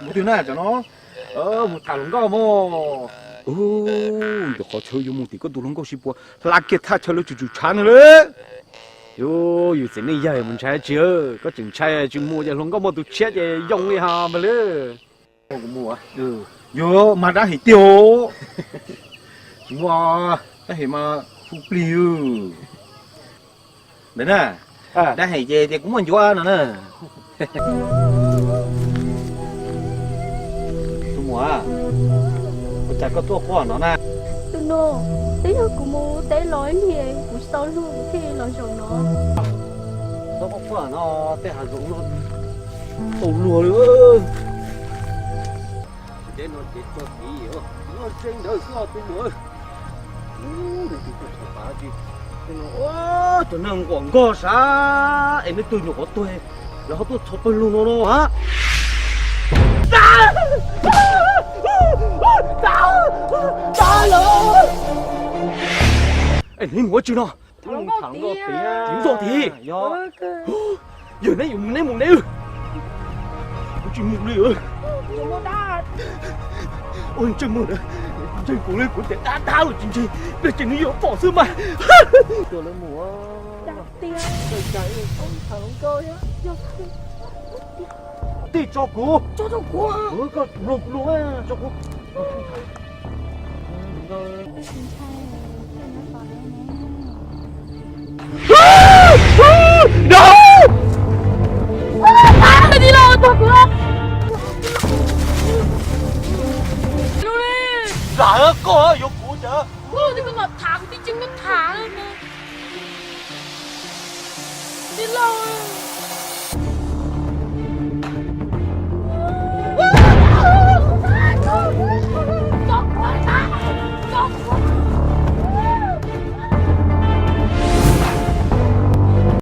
Mus twg na cov no? Mus tham hluas nkauj mog. Ub, ntawm qhov chaw yuav mus tim koj tus hluas nkauj sib puas hla kiag thaj chaw lawv tsum tsum tshav no lawm. Yus txiv neej yawg mus ntshai tsi, koj tseem ntshai tsis mus ces hluas nkauj muaj tus tshiab ces yoo li ho mas lawm. Yuav mas dab hem tiag, tsis muaj dab hem mas hu plig. Ntawd na, dab hem ces tias kuv muaj ncuav no na. Tus muam, ua cas koj tuaj quaj no na? Tus nus, twb yog kuv mus teb los ib hnub kuv tsis tau luag kuv thiaj los zaum no. Txhob quaj quaj no, tej hav zoov no tau luag li. Tsis deb no ces txog tid, luag tseeb ntawd xwb tus muam. Cov neeg nquam nkog sav es neb twg nyuam qhuav tuag, lawv ho tuaj txhos pawg lug no no a. Es neb mus ua tsi no? Txiv zog tid. Yog neb yuav mus neb mus neb, kuv tsis mus li. Ua ntsej muag, ntseeg kuv li, kuv tias dab dab los tsis ntseeg, pliag ces nws yuav pom xwb mas. Tij tso kuv, koj mloog kuv lus, tso kuv.